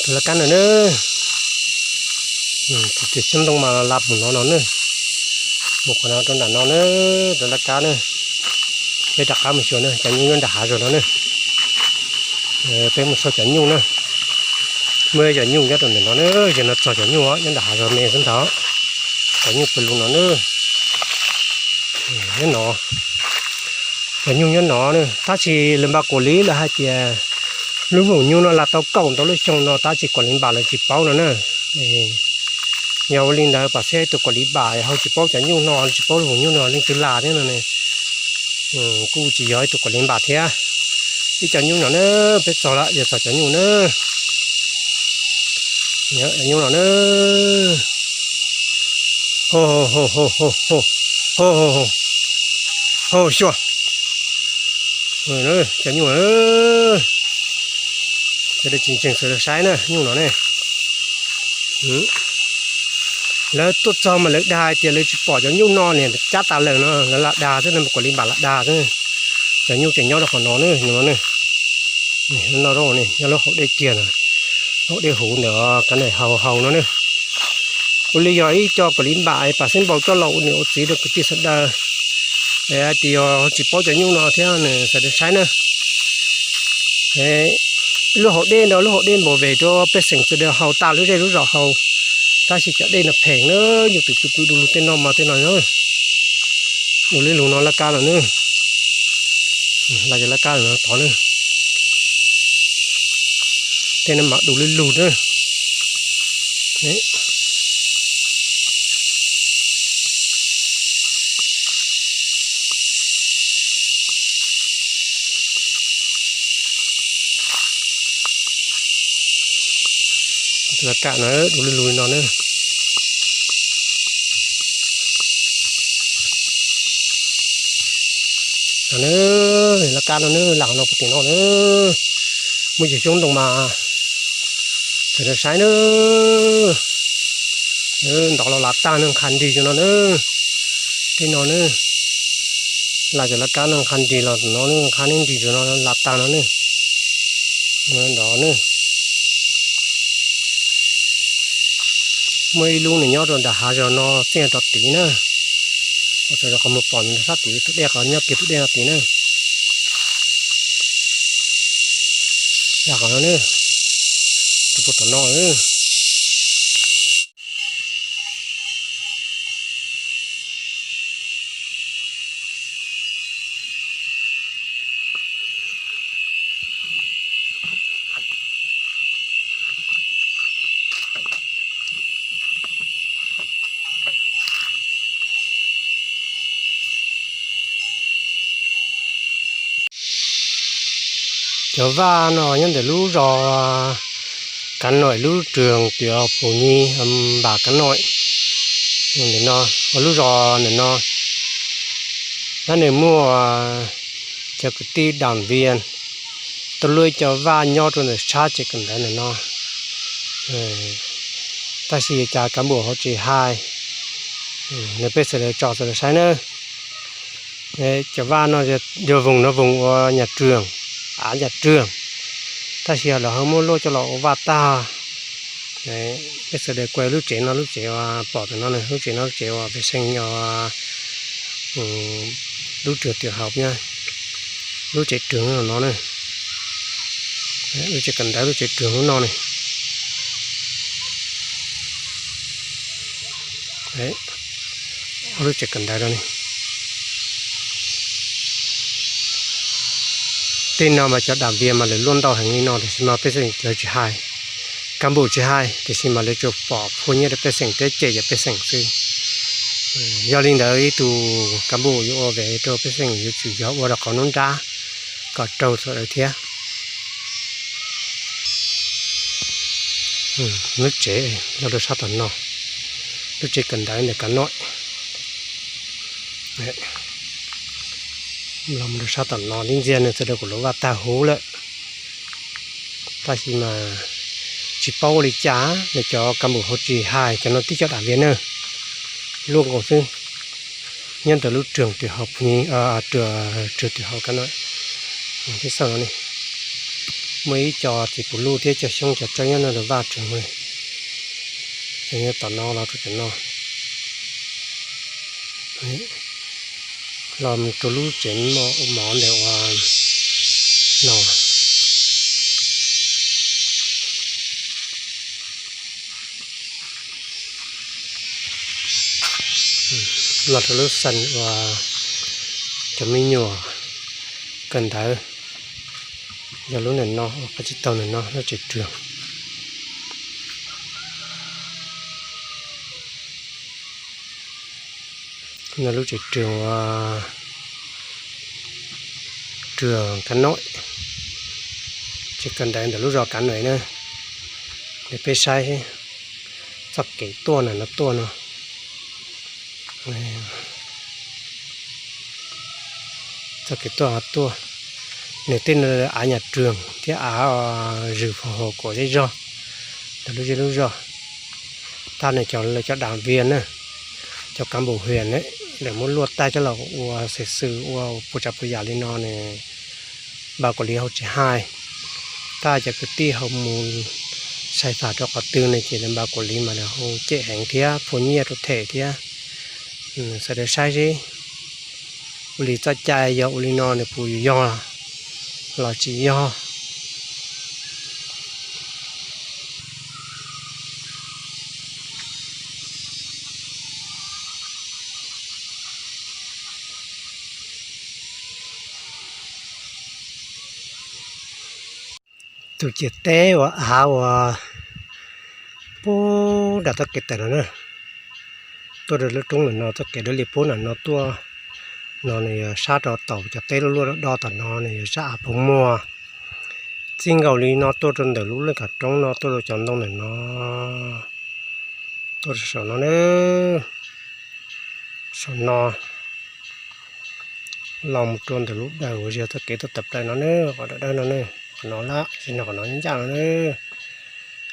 Laj kab no na, tus xyoob ntoo mas la mus no no na, mus qhov no rau nram no na, rau laj kab na. Peb rov qab mus xyuas na, cov nyuj nyob nram hav zoov no na. Peb mus xauj cov nyuj na. Muaj cov nyuj nyob rau ntawm no na, yog no txog cov nyuj nyob nram hav zoov me xwb ntag. Cov nyuj pw lug no na. Nyob no, cov nyuj nyob no na, tab sis lawv npaj kuam li lawv hais tias lub voos nyuj no la tau kaum ntau lub xyoo no tab sis kuam li npam lawv tsis paub no na. Yog ua li ntawd pam xeb tus kuam li npam ho tsis paub cov nyuj no, tsis paub lub voos nyuj no leej twg la thiab no ne. Kuj tsis yog ib tug kuam li npam thiab. Ib co nyuj no na, peb txog lawm, yog txog cov nyuj na. Nyuj no na. Ho, ho, ho, ho, ho, ho, ho, xyuas. Cov nyuj, sawv daws tsis ntseeg sawv daws saib na, nyuj no ne. Lawv tuaj txog mas lawv dag hais tias lawv tsis pom cov nyuj no ne, cab tas lawm no, lawv lam dag xwb, kuam li npam lam dag xwb. Cov nyuj tseem nyob rau qhov no na, no na. No, nyob lub hauv dej kiag no, hauv dej huv ntawm kav nam hau hau no na. Ua li yog ib co kuam li npam pam xeb npau coj los ua niam ua txiv rau kwv tij sawv daws. Es hais tias yog tsis paub cov nyuj no thiab nws sawv daws saib na. Lub hauv dej no, lub hauv dej npam vem rau pej xeem sawv daws haus tas lub zej lub zos haus. Tab sis cov dej no phem na, yus twb pw pw du lug tej no mas tej no na. Du lug no laj kab no na. Laj, cov laj kab no tod na. Tej no mas du lug lug na. Laj kab no du lug lug no na. Laj kab no na, lam no puag tim no na. Muaj cov xyoob ntoo mas sawv daws saib na. Ntov los lav tag no, nqha nrig rau no na. Tej no na, lam cov laj kab no nqha nrig los no, nqha nrig rau no, lav tag no na. Ntov na. Muaj ib lub nws nyob rau nram hav zoov no txij rau tid na. Ua txawm rau qhov muag pom nws sab tid, tus dej qhov nyob kiag tus dej no tid na. Lam qhov no na, tus puag tom no. Cov vaj no nyob ntawm lub zos Kav Noim, lub rwg tias Pus Nyi, npam Kav Noim. Ntawm no, lub zos ntawm no, tab nws muaj cov kwv tij đảng viên, tau luaj ib co vaj nyob rau ntawm sab tsev kawm ntawv ntawm no. Tab sis cas cán bộ hauv tsev hais, nws peb sawv daws tso sawv daws saib nawb. Cov vaj no yog voos no voos ua nhà trường, av nhà trường, tab sis lawv ho muab luaj coj los ua vaj tag. Peb sawv daws kuaj lub tsev no, lub tsev uas pom ntawm no, lub tsev no lub tsev uas pej xeem, lub trường tiểu học, lub tsev trường no na, lub tsev kawm ntawv, lub tsev trường lub no ne. Lub tsev kawm ntawv no ne. Tej no mas cov đảng viên mas lawv luaj ntau heev li no tiam sis mas pej xeem lawv tsis hais, cán bộ tsis hais, tiam sis mas lawv tsuas pom phua nyiaj rau pej xeem thiab cem cov pej xeem xwb. Yog li ntawd ib tug cán bộ yuav ua vem rau pej xeem yuav tsum yog ua rau qhov nruab nrab kom raug txhua lawm thiab. Lub tsev los rau sab tom no, lub tsev kawm ntawv ntawm Kav Noim. Los mus rau sab tom no, ib ntxias nws sawv daws kuj luaj vaj tag huv lawm, tab sis mas tsis paub ua li cas, nws cov cán bộ hauv tsis hais, cov no tib co đảng viên na, luaj nkaus xwb. Nyob ntawm lub trường tiểu học, trường tiểu học Kav Noim, xauj no ne. Muaj ib co txiv puv luj thiab cov xyoob cov tseeb nyob no lawm vaj tsev, ces nyob tom no los rau tom no, los rau lub tsev mov ntawm ua no, los rau lub xeev uas cov me nyuam kawm ntawv, yog lub ntawm no, qab tsis tau ntawm no lub tsev trường. No lub tsev trường uas trường Cà Nội, tsev kawm ntawv ntawm lub zos Cà Nội na. Nws peb saib txoj kev tuaj na, no tuaj no, txoj kev tuaj ho tuaj. Nws tej no av nhà trường thiab av zws phòng hộ của zej zog, ntawm lub zej lub zog. Tag nws cov, lawv cov đảng viên na, cov cán bộ huyện na, lawv muab luaj tag coj los ua xev xwm ua puas tsav puas yam li no ne, ban quản lý ho tsis hais. Tag cov kwv tij ho mus sai phạm rau qhov twg ne ces lawv ban quản lý mas lawv ho cem heev thiab phua nyiaj rau them thiab. Sawv daws saib seb ua li txoj cai yog ua li no nws puas yog los tsis yog. Tus ciam teb uas av uas pub nram txoj kev tawm no na, tuaj rau lub roob ntawm no txoj kev dawb li pub ntawm no tuaj no nws yog sab rau tom cov teb luaj luaj do do tom no nws yog sab av Phoov Muas. Txij nkaus li no tuaj rau ntawm lub lej kav roob no tuaj rau cov ntoo ntawm no, tuaj rau saum no na, saum no los mus rau ntawm lub dawm uas yog txoj kev tuaj tawm plaws no na, qhov dawb dawb no na, qhov no lawm, tsis no qhov no ncaj no na.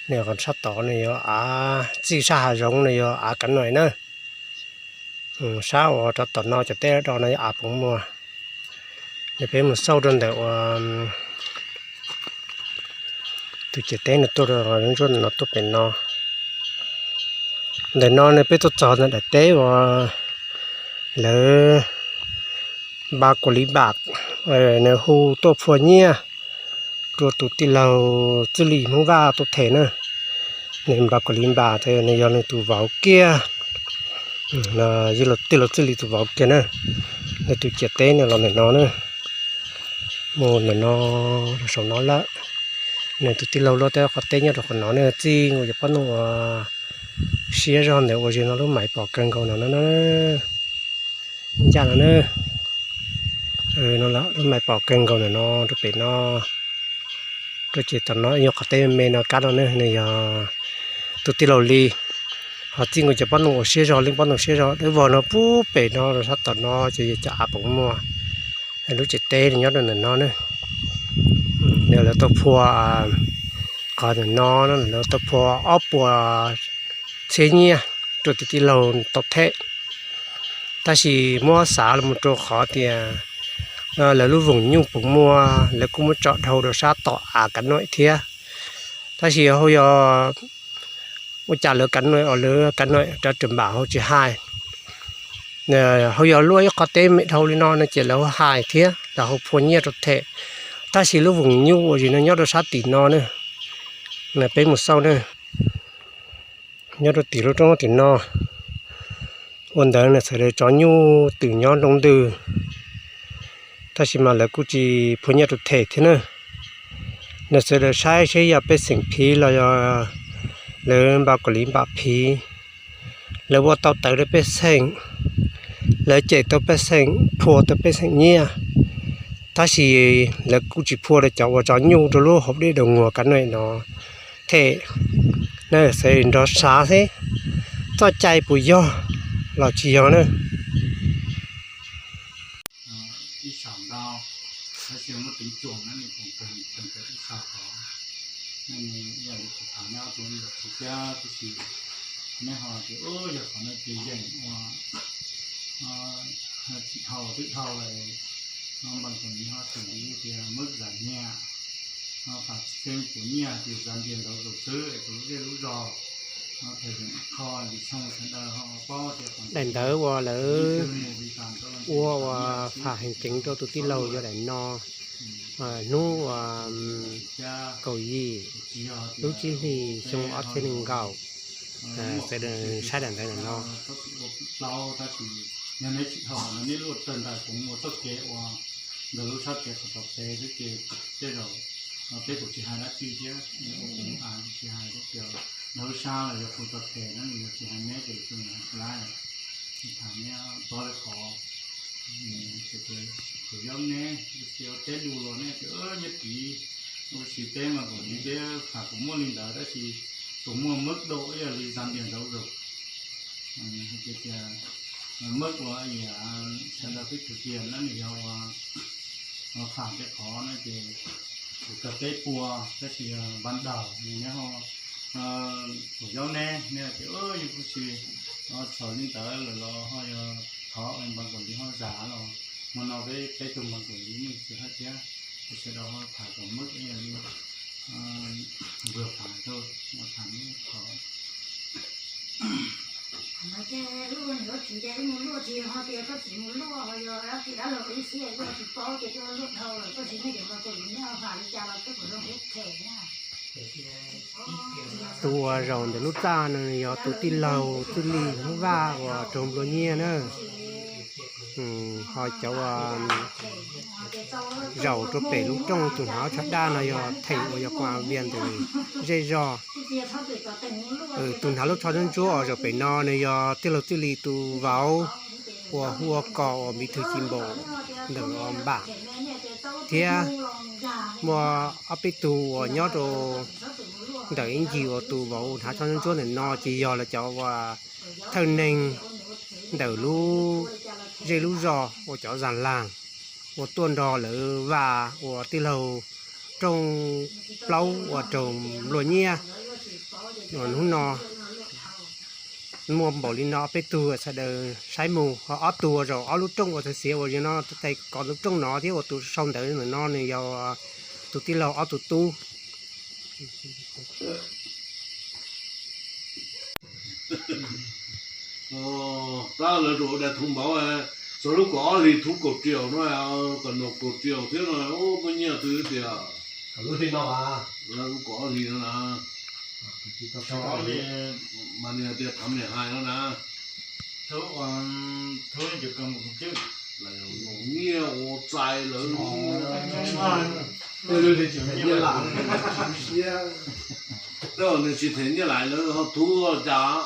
Nws qhov sab tod nws yog av, txij sab hav zoov nws yog av Cà Nội na. Sab uas rau tom no cov teb do no yog av Phoov Muas. Nws peb mus xauj rau ntawm uas tus ciam teb nws tuaj rau ntsuab no tuaj pem no. Ntawm no nws peb tuaj txog ntawm daim teb uas lawv npa kuam li npam, nws hu tuaj phua nyiaj rau tus tij laug Txwj Lis Hmoob Vaj tuaj them na. Nws npa kuam li npam nws yog nws tus vauv kiag, tij laug Txwj Lis tus vauv kiag na. Nws tus ciam teb nws los ntawm no na, mus ntawm no rau saum no lawm. Nws tus tij laug luaj tej qhov teb nyob rau qhov no na, txij nkaus cov pob ntoo uas siab zog ntawm uas zig no lub maiv pom kawg nkaus no na. Ncaj no na, no lub maiv pom kawg nkaus ntawm no rau pem no. Rau ces tom no yog qhov teb me me no kab no na, nws yog tus tij laug Lis, ho txij nkaus cov pob ntoo uas siab zog, leej pob ntoo siab zog dawb vog no puag pem no rau sab tom no ces yog cov av Phoov Muas. Lub tsev teb nws nyob rau ntawm no na. Nws lawv tau phua, qhov ntawm no lawv tau phua ob puas txhiab nyiaj rau tus tij laug tau them. Tab sis muab xav los mus rau qhov tias lawv lub voos nyuj Phoov Muas lawv kuj muab tso dhau rau sab tom av Kav Nuam thiab. Tab sis ho yog ua cas lawv Kav Nuam, lawv Kav Nuam rov rwm npam ho tsis hais. Ho yog luaj ib qhov teb me dhau li no no ces lawv ho hais thiab, lawv ho phua nyiaj rau them. Tab sis lub voos nyuj uas zim no nyob rau sab tim no na, peb mus xauj na, nyob rau tim lub roob tim no. Ua ntawd nws txawm tso nyuj twm nyob nroo ntws, tab sis mas lawv kuj tsis phua nyiaj rau them thiab na. Nws txawm saib seb yog pej xeem phiv los yog lawv npa kuam li npam phiv. Lawv ua tau tawv rau pej xeem, lawv cem tau pej xeem, phua tau pej xeem nyiaj, tab sis lawv kuj tsis phua rau cov uas tso nyuj rau lub hauv dej daus nguag Kav Nuam no them. Nws txawm nrog xav seb txoj cai puas yog los tsis yog na. Ib sab ntau, tab sis muaj teev tsuam na, nws teev tsuam, teev tsuam ib sab tod. Nej ib yam li kuv tham nej ob tug ib yam thiab, tab sis nej ho tias yog qhov no ces yeem ua tsis dhau twb dhau lawm, no npaj tus ni ho tseem li tias muab zam nyiaj, Fam tseeb kuv nyiaj ces zam ntias ntawv zaum xwb es kuv lub zej lub zos, no thaum ib qho li xyoo sawv daws ho paub tias daim ntawv uas lawv ua ua fam heev ceev rau tus tij laug yog daim no, hnub uas kaum yim lub tsib hlis xyoo ob txhiab nees nkaum, sawv daws saib daim ntawv ntawm no. Plaub tab sis yog neb tsis dhau no neb luaj raws nraim kuv mus txoj kev uas ntawm lub tshab kev qhov tod pem xwb ces tej zaum peb kuj tsis hais dab tsi thiab, kuv tsis hais dab tsi. Ntawm lub sab los yog kuv tau them na, yog tsis hais neb ces kuv hais tsis laib. Tham neb tob li qhov kuv yob neb, tsis ua teb lus los neb tias nyob tid, ua si teb mas kuv li peb tham kuv muaj li ntawd tab sis kuv muaj mab dau ib yam li zam ntias ntawv zaum. Hais tias mab ua yam sawv daws twb khwv kiag na, nws yog ua fam tej qhov na ces kuv kawg peb pua tab sis npas daum nws neb ho kuv yob neb, neb tias yus kuj tsis txhaum li ntawd lawm los ho yog thov npas kuv li ho zam los hmo no peb peb tug npas kuv li muaj ib txwm hab thiab, es sawv daws ho tham kom mab ib yam li npawg fam rau ua tham neb qhov. Tus uas zaum ntawm lub txaj no yog tus tij laug Txwj Lis Hmoob Vaj uas raug nplua nyiaj na. Ho cov uas zaum rau pem lub rooj tus hnav tsho daj no yog Theem uas yog koom av vias ntawm zej zog. Tus hnav lub tsho ntsuab ntsuab uas zaum pem no nws yog tij laug Txwj Lis tus vauv uas hu ua Kos uas Npiv Thwm Ci Npaum ntawm Npam. Thiab muaj ob peb tug uas nyob rau ntawm ib ncig uas tus vauv hnav tsho ntsuab ntsuab ntawm no ces yog lawv cov uas thawj neeg ntawm lub zej lub zos uas cov zas laag uas tuaj nrog lawv Vaj uas tij laug Rooj Plaub uas raug nplua nyiaj. Hnub no muaj npaum li no peb tug sawv daws saib mus, ho ob tug uas zaum ob lub rooj uas txhais xiav uas yog no tais kov tus rooj no thiab uas tus sau ntawv ntawm no nws yog tus tij laug ob tug tub. Tab lawv rau ua dais thoo npauv, txog lub kaum ob hlis thub kaum riaum no, kaum nom kaum riaum thiab no, muaj nyiaj twg tias lub kaum ob hlis no na. Mas nws hais tias tham niam hais no na, nyiaj ua txais lawv. Nws tsis them nyiaj lais lawv ho thub cas.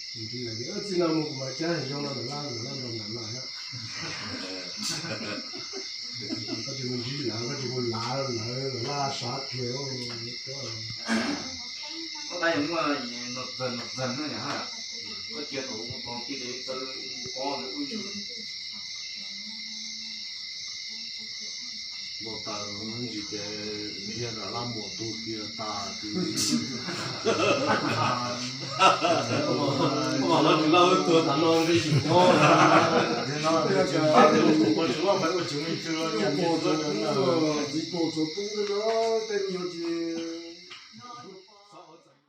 Txiv no mus kuv mas cab heev zoo no ntawm laj ntawm laj nrog ntawm laj, koj tsis mus ntsib lawv, koj tsis mus lav lawv, lawv laj sav kiag. Koj tab yog muaj txag txag na, koj cia kom ua tau tib txawb pob ntawd ub. Npau taws ntsis ces dhia nram laj muam tuag kiag tas. Mas lawv tsis laj tuag tas no nqi tsis pob. Txiv pom txov pub no, tej nyuag tsis